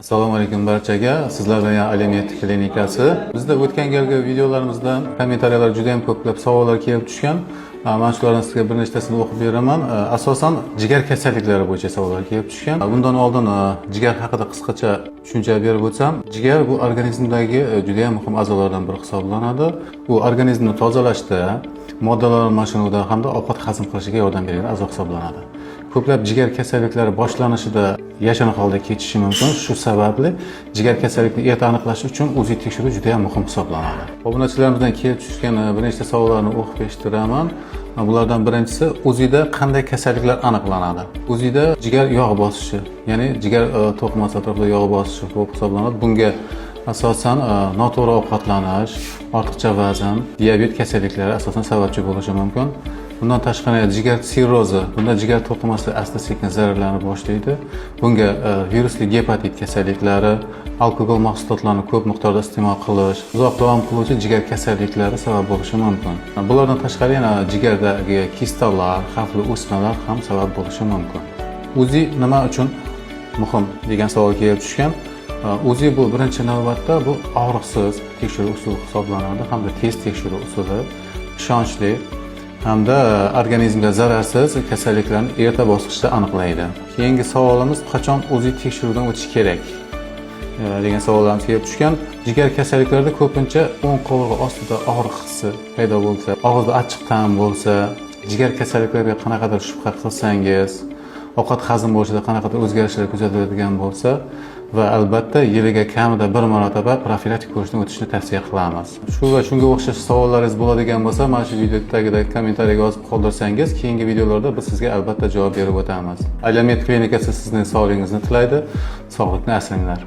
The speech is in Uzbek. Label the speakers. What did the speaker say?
Speaker 1: Assalomu alaykum barchaga. Sizlar bilan Alimet klinikasi. Bizda o'tgan galgi videolarimizda kommentariyalar juda ham ko'plab savollar kelib tushgan. Man shulardan sizga bir nechtasini o'qib beraman. Asosan jigar kasalliklari bo'yicha savollar kelib tushgan. Bundan oldin jigar haqida qisqacha tushuncha berib o'tsam, jigar bu organizmdagi juda ham muhim a'zolardan biri hisoblanadi. U organizmni tozalashda, moddalar almashinuvida hamda ovqat hazm qilishiga yordam beradigan a'zo hisoblanadi. Ko'plab jigar kasalliklari boshlanishida yashirin holda kechishi mumkin. Shu sababli jigar kasallikni erta aniqlash uchun UZI tekshiruv juda ham muhim hisoblanadi. Obunachilarimizdan kelib tushgan bir nechta savollarni o'qib eshittiraman. Bulardan birinchisi: UZIda qanday kasalliklar aniqlanadi? UZIda jigar yog' bosishi, ya'ni jigar to'qimasi atrofida yog' bosishi bo'lib hisoblanadi. Bunga asosan noto'g'ri ovqatlanish, ortiqcha vazn, diabet kasalliklari asosan sababchi bo'lishi mumkin. Bundan tashqari jigar sirrozi, bunda jigar to'qimasi asta sekin zararlanib boshlaydi. Bunga virusli gepatit kasalliklari, alkogol mahsulotlarini ko'p miqdorda iste'mol qilish, uzoq davom qiluvchi jigar kasalliklari sabab bo'lishi mumkin. Bulardan tashqari yana jigardagi kistalar, xavfli o'smalar ham sabab bo'lishi mumkin. UZI nima uchun muhim degan savol kelib tushgan. UZI bu birinchi navbatda bu og'riqsiz tekshiruv usuli hisoblanadi hamda tez tekshiruv usuli, ishonchli hamda organizmga zararsiz, kasalliklarni erta bosqichda aniqlaydi. Keyingi savolimiz: qachon UZI tekshiruvdan o'tish kerak degan savollarimiz kelib tushgan. Jigar kasalliklarida ko'pincha o'ng qovurg'a ostida og'riq hissi paydo bo'lsa, og'izda achchiq ta'm bo'lsa, jigar kasalliklariga qanaqadir shubha qilsangiz, ovqat hazm bo'lishida qanaqadir o'zgarishlar kuzatiladigan bo'lsa va albatta yiliga kamida bir marotaba profilaktik ko'rishdan o'tishni tavsiya qilamiz. Shu va shunga o'xshash savollaringiz bo'ladigan bo'lsa, mana shu video tagida kommentariyaga yozib qoldirsangiz, keyingi videolarda biz sizga albatta javob berib o'tamiz. Alimet klinikasi sizning sog'lig'ingizni tilaydi. Sog'liqni asranglar.